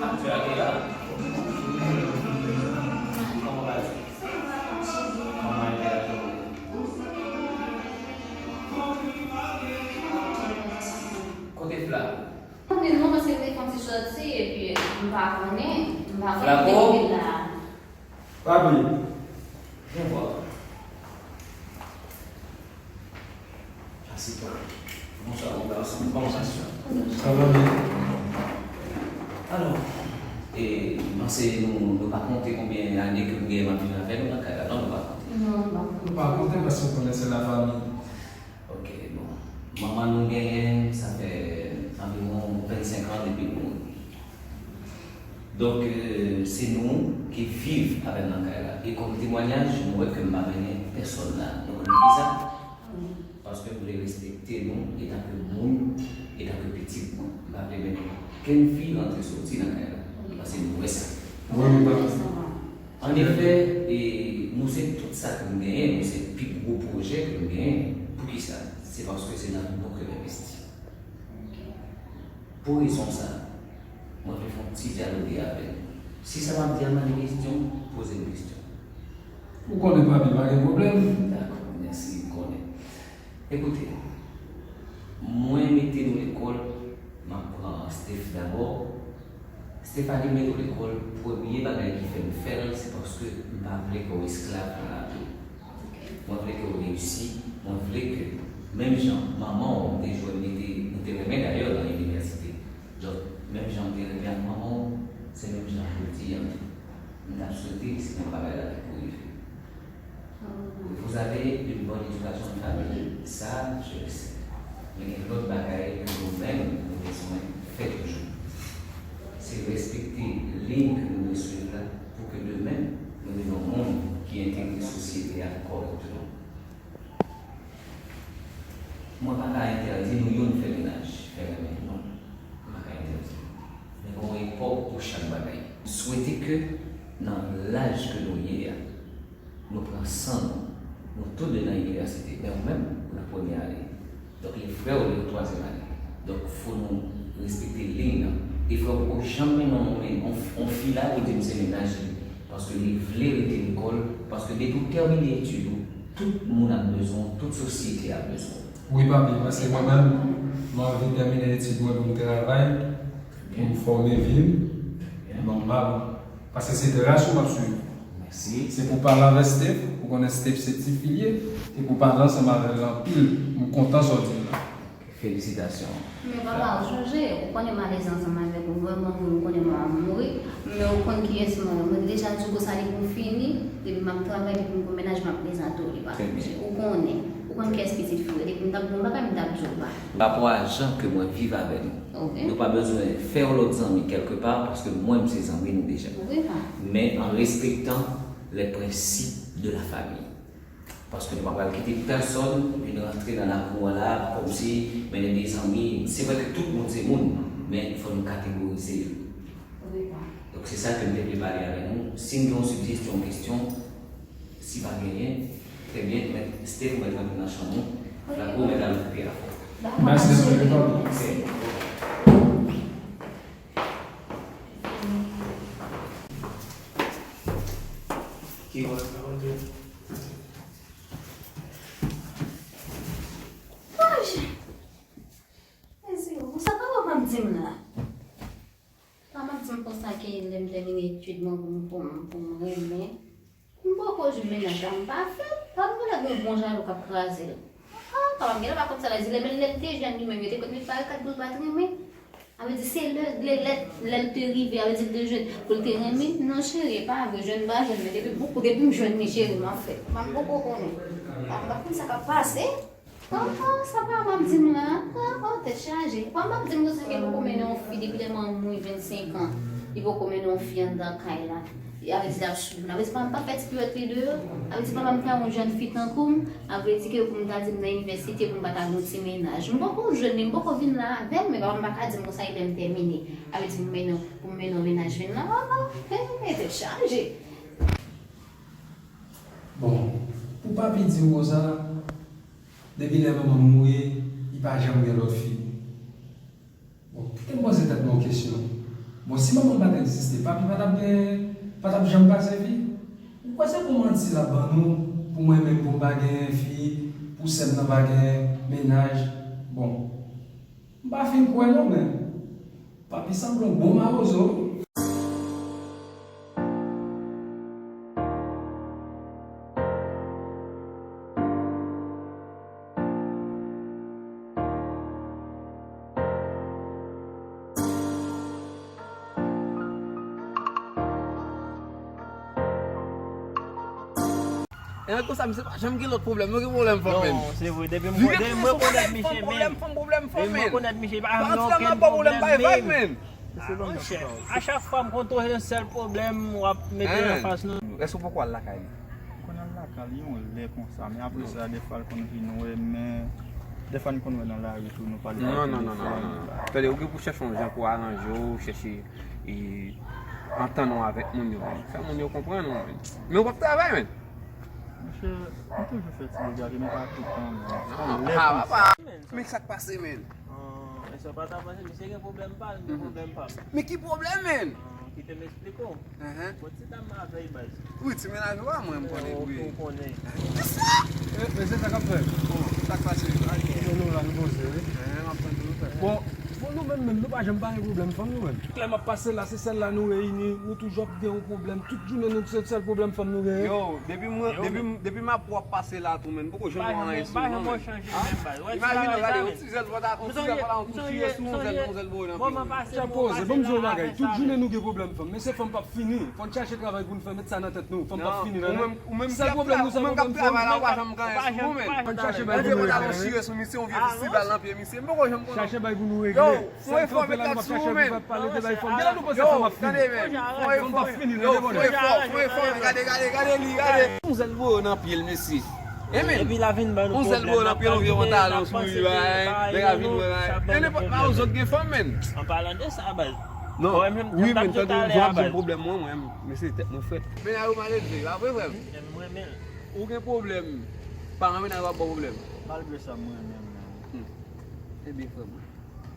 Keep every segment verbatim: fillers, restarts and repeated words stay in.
Tu as quel âge? Comment vas-tu? Comment était la journée? Kote Fla? Anpil non, paske m te fè yon ti sòti, epi m pa konnen, m pa konnen Flaco? Depi la. Papi, vyen bò. Asitan. Bonswa, mon gason. Kòman sa se fè? Sa va byen. Alò, e, m panse nou, nou pa konte konbyen ane ke m gen m ap viv avè nou nan kay la, non, nou pa konte. Non, nou pa konte. Nou pa konte paske w konnen se lafanmi. Ok, bon. Manman nou genyen, sa fè anviwon vennsenk an depi l mouri. Donk, euh, se nou ki viv avè l nan kay la. E kòm temwanyaj, nou wè ke m pa mennen pèsòn la. Nou konn poukisa? Paske m vle respekte nou etanke moun, etanke pitit mwen. M pa vle mennen okenn fi rantre soti nan kay la. Paske nou wè sa. Wi, wi, papa. Anefè, e, nou se tout sa ke m genyen, nou se pi gwo pwojè ke m genyen. Poukisa? Se paske se nan nou ke m envesti. Pou rezon sa, mwen vle fè yon ti dyaloge avè nou. Si sa m ap di a mande kesyon, poze m kesyon. Ou konnen papi, pa gen pwoblèm. Dakò, mèsi, m konnen. Ekoute, mwen mete nou lekòl, m ap pran Steph dabò. Steph, li mete w lekòl, premye bagay ki fè m fè l, se paske m pa vle ke w esklav nan lavi. Mwen vle ke w reyisi, mwen vle ke, menm jan manman w te jwenn, li te, nou te renmen dayè nan inivèsite. Donk, menm jan m te renmen ak manman w, se menm jan jodi a tou. M t ap swete se menm bagay la ki pou rive. Vous avez une bonne éducation de famille, ça, je le sais. Men gen lòt bagay ke nou menm, nou bezwen fè toujou. Se respekte liy ke nou dwe swiv la pou ke demen, nou vin yon moun ki entegre sosyete a kòrèkteman. Mwen pa ka entèdi nou youn fè mennaj, fè renmen, non. Mwen pa ka entèdi. Men gen yon epòk pou chak bagay. M swete ke nan laj ke nou ye a, nou pran san nou. Nou tou de nan inivèsite, men ou menm, ou nan premye ane. Donk, li frè w, li nan twazyèm ane. Donk, fò nou respekte liy lan. E frè w poko janm mennen yon, yon, yon fi la pou di m se mennaj li. Paske li vle rete lekòl, paske depi w tèmine etid ou, tout moun ap bezwen w, tout sosyete ap bezwen w. Wi, papi, paske mwen menm, mwen anvi tèmine etid mwen pou m travay, pou m fòme vi m, nòmalman. Paske se tras ou m ap swiv. Mèsi. Se pou pale avèk Steph, ou konnen Steph se tifi l ye, se pou pale ansanm avè l anpil, m kontan sa w di m la. Felisitasyon. Men papa, ou sonje, ou konnen m alèz ansanm avèk ou, vrèman, vrèman, ou konnen mwen ap mouri, men ou konn kiyès mwen ye. Mwen te deja di w konsa depi m fini, depi m ap travay, depi m gon mennaj, m ap prezante w li, pa sonje. Ou konnen, ou konn kiyès pitit fi w ye, depi m t ap di w yon bagay, m t ap di w pa. Rapò a jan ke mwen viv avè nou. Ok. Nou pa bezwen fè yon lòt zanmi kèlkepa, paske mwen, m se zanmi nou deja. Wi, pa. Men an respektan les principes de la famille. Paske nou pa pral kite pèsòn vin rantre nan lakou an la, kòmsi mennen de zanmi. Se vre ke tout moun se moun, men fò nou kategorize yo. Wi, pa. Donk, se sa ke m te vle pale avè nou. Si n gen yon sigjesyon, yon kesyon, si pa genyen, trè byen, mèt Steph, ou mèt rantre nan chanm ou. Wi, pa. Lakou, ou mèt al okipe afè w. Dakò, mèsi anpil, pa. Ki wè sa, Bondye? Ay, Jezi, sa papa m ap di m la? Papa m ap di m konsa ke lè m tèmine etid mwen pou m, pou m, pou m renmen. M poko jwenn mennaj la, m pa fè l. Papa m genlè gen yon bon jalou k ap kraze l. Ah, papa m genlè pa konn sa l ap di, lè men lè l te jèn li menm, yo te konn met barikad pou l pa t renmen. A vle di se lè, lè, lè, lè l te rive, a vle di l te jwenn pou l te renmen. Non, cheri, e pa vre, jwenn m pa jwenn, men depi, depi m jwenn li, cheri, m ap fè l. Papa m poko konnen. Papa m pa konn sa k ap pase. Oh, oh, sa papa m ap di m la? Oh, oh, tèt chaje. Papa m ap di m konsa ke l poko mennen yon fi depi lè manman m mouri vennsenk an. Li poko mennen yon fi anndan kay la. A vle di l ap swiv m. A vle di papa m pa fè ti piwèt li deyò. A vle di papa m ta yon jèn fi tankou m. A vle di ke pou m ta di m nan inivèsite pou m pa ta gen yon ti mennaj. M poko jwenn li, m poko vin la avè l, men papa m pa ka di m konsa e lè m tèmine. A vle di pou m mennen, pou m mennen yon mennaj vin la. Oh, oh, eh, eh, tèt chaje. Bon, pou papi di m konsa, depi lè manman m mouri, li pa janm gen lòt fi. Bon, kite m poze tèt mwen yon kesyon. Bon, si manman m pa t egziste, papi pa t ap gen, pa t ap janm pase fi. Ou kwè se pou manti l ap ban nou, pou mwen menm pou m pa gen fi, pou sè m nan pa gen mennaj? Bon, m pa fin kwè non, men papi sanble yon bon mawozo wi. E nan konsa, misye pa janm gen lòt pwoblèm. Nou gen pwoblèm fanm menm. Non, se vre. Depi m, depi m rekonèt misye menm. Depi m rekonèt misye, pa janm gen okenn pwoblèm menm. Ah, monchè, a chak fwa m konn twouve yon sèl pwoblèm, w ap mete l anfas nou. Èske w poko al lakay li? M konn al lakay li yon lè konsa, men apre sa, dèfwa l konn vin wè m, men dèfwa n konn wè nan lari tou, nou pale pa telefòn. Non, non, non, non, non. Tande, ou gen pou chèche yon jan pou aranje w, chèche, e, antann w avèk moun yo. Fè moun yo konprann ou, men. Men ou p ap travay, men. Monchè, m toujou fè ti degaje, men pa tout tan, non. Ah, papa. Men sa k pase, men? Ah, men sa pa ta panse, misye gen pwoblèm pa l, m gen pwoblèm pa m. Men ki pwoblèm, men? Ah, kite m eksplike w. Bon, ti dam nan avèy baz. Wi, ti mennaj ou a mwen, m konnen, wi. Ou konnen. Kisa? E, mesye, sa k ap fèt? Bon, sa k pase? Bon, nou la, nou poze, wi. M ap tann nou fè. Bon, bon, nou menm, menm, nou pa janm pa gen pwoblèm fanm, nou menm. Lè m ap pase la, se sèl la nou reyini, nou toujou ap gen yon pwoblèm. Tout jounen, nou se sèl pwoblèm fanm nou genyen. Yo, depi mwen, depi m, depi m ap wè w ap pase la tou, men, m poko janm wè anyen sou ou, non, men. Imajine w, gade, yon ti zèl pantalon, yon ti zèl pantalon, tou tiye sou yon zèl, yon zèl boyo nan pye w. Poze, ban m di w yon bagay. Tout jounen nou gen pwoblèm fanm, men se fanm p ap fini. Fò n chache travay pou n fè, met sa nan tèt nou. Fanm p ap fini, non. Sèl pwoblèm nou, sèl pwoblèm fanm. Ou menm k ap travay la, ou pa janm gen anyen sou ou, men. Ann chache bagay pou nou regle, men. Yon vye pantalon chire sou misye, yon vye ti bal nan pye misye. M poko janm konnen. Chache bagay pou nou regle. Yo, fon efò, met tèt sou ou, men. Pale de bagay fanm. Kilè nou panse fanm ap fini? Fanm p ap fini, rete bonè. Fon efò, fon efò, gade, gade, gade li, gade. Yon zèl boyo nan pye l, mesye. Epi l a vin ban nou pwoblèm. Yon zèl boyo nan pye l, yon vye pantalon sou li, bay. Nèg la vin wè, bay. E nenpòt la, ou zòt gen fanm, men. An palan de sa, baz. Non, wi, men tande, jan w ap di m pwoblèm mwen, mwen, mesye, tèt mwen frèt. Mennaj ou mal elve, pa vre, frè m? M renmen l. Ou gen pwoblèm, paran mennaj ou ap ba w pwoblèm? Malgre sa, m renmen l, men. Ebyen, frè mwen,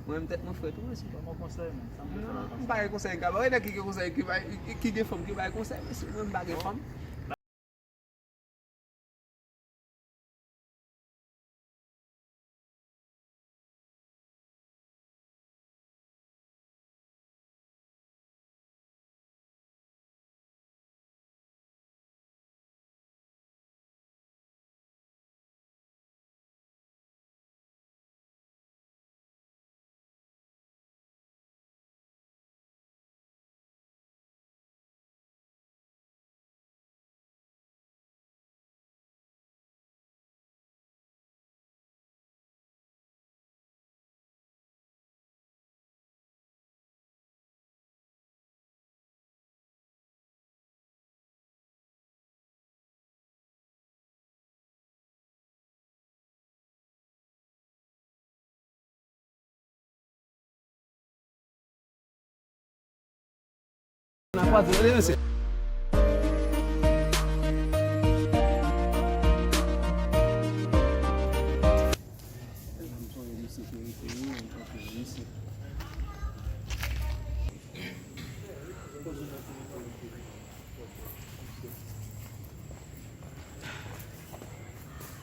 mwen menm tèt mwen frèt tou, mesye. Ban mwen konsèy, men. Sa m te fè la? Non, m pa gen konsèy m ka ba w. E nèg ki gen konsèy, ki bay, ki, ki gen fanm, ki bay konsèy, mesye. Mwen, m pa gen fanm.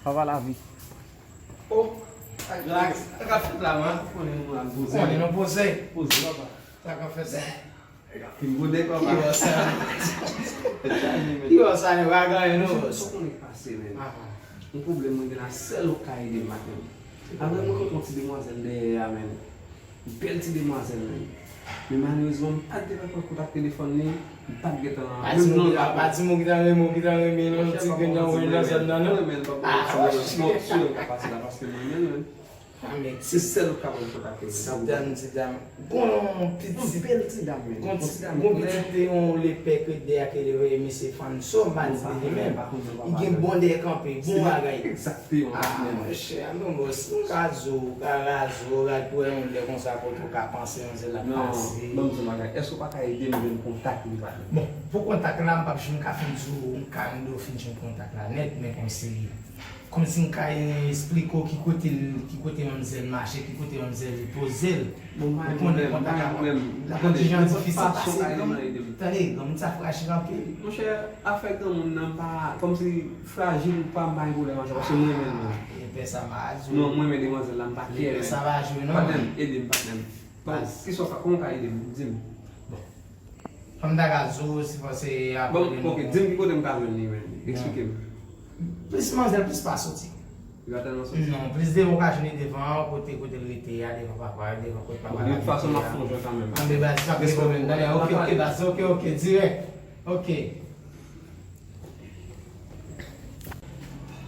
Papa lavi. Oh, sa k ap fèt la, man? Konnen nou al poze. Konnen nou poze. Poze, papa. Sa k ap fèt la? Fin gode, papa. Ki wè sa? Ki wè sa, nèg pa gen anyen, non. Sa w konnen k pase, men. Yon pwoblèm mwen gen la, sèl ou k ka ede m ak li. Apre mwen kontre yon ti demwazèl dèyè a, men. Bèl ti demwazèl, men. Men malerezman, m pa t gentan pran kontak telefòn li, m pa t gentan. Pa ti moun ki ta, pa ti moun ki ta renmen w, ki ta renmen l, yon ti grenn nan woy nan zòn nan, non? Mwen renmen l, papa. Ah, monchè. Bon, sou lè m ka pase la, paske mwen renmen l, men. Ah, men se sèl ou k ka ban m kontak telefòn. Ti dam, ti dam. Bon, yon piti. Yon bèl ti dam, men. Yon ti dam klè. Gon piti, yon lepè krèt dèyè ke li voye mesye fann so, m pa di li menm. Li gen bon dèyè kanpe, bon bagay. Egzakteman, patnè. Ah, monchè, a non, bòs, m ka di w, ka raze w, rad pou wè yon lè konsa kote w ka panse yon zèl ap pase. Non, ban m di w bagay. Èske w pa ka ede m jwenn kontak li, patnè? Bon, pou kontak la, m p ap janm ka fin di w, m ka mande w fin jwenn kontak la nèt, men kòmsi Kòmsi m ka esplike w ki kote l, ki kote manmzèl mache, ki kote manmzèl poze l. Ou konnen kontak avè l. Lakontijan difisil pase granmoun. Tande, granmoun sa frajil anpil. Monchè, afè granmoun nan pa, kòmsi frajil ou pa, m pa gen pwoblèm ak sa, paske m renmen l menm. Epè sa pa jwe. Non, m renmen demwazèl la, m pa kè. Epè sa pa jwe, non. Patnè m, ede m, patnè m. Kisa w ka, kòman w ka ede m? Di m. Bon. Fò m ta ka di w, si fò se apre. Bon, ok, di m ki kote m ka jwenn li, men. Eksplike m. Plis manzè, plis pa soti. Li pa tèlman soti. Non, plis devan w ka jwenn li devan, kote, kote l rete a, devan papa, devan kote papa. De tout fason, m ap fè yon jwèt kanmenm. Anben, baz, pa gen pwoblèm. Tande, ok, ok, baz, ok, ok, dirèk. Ok.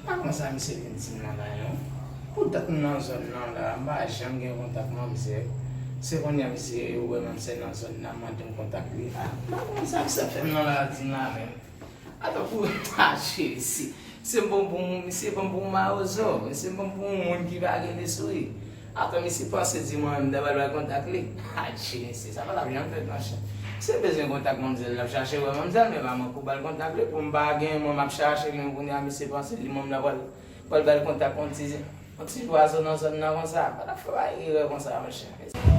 Pa konsa misye vin di m nan la, non. Poutan m nan zòn nan la, m pa janm gen kontak manmzè. Se kounye a misye wè manmzè nan zòn nan, mande m kontak li. A, pa konsa misye fè m nan la, di m la menm. Atankou, a, cheri, si, si m bon pou moun, misye pran m pou yon mawozo, misye pran m pou yon moun ki pa gen lespri. Atann, misye panse di mwen menm ta pral bay kontak li. Adje, mesye, sa pa t ap janm fèt, monchè. Misye bezwen kontak manmzèl, l ap chache wè manmzèl, men pa mwen k pou ba l kontak li. Pou m pa gen, mwen m ap chache li, kounye a misye panse li menm la pral, pral ba l kontak yon ti, yon ti zwazo nan zòn nan konsa. Pa t ap fè bay erè konsa, monchè.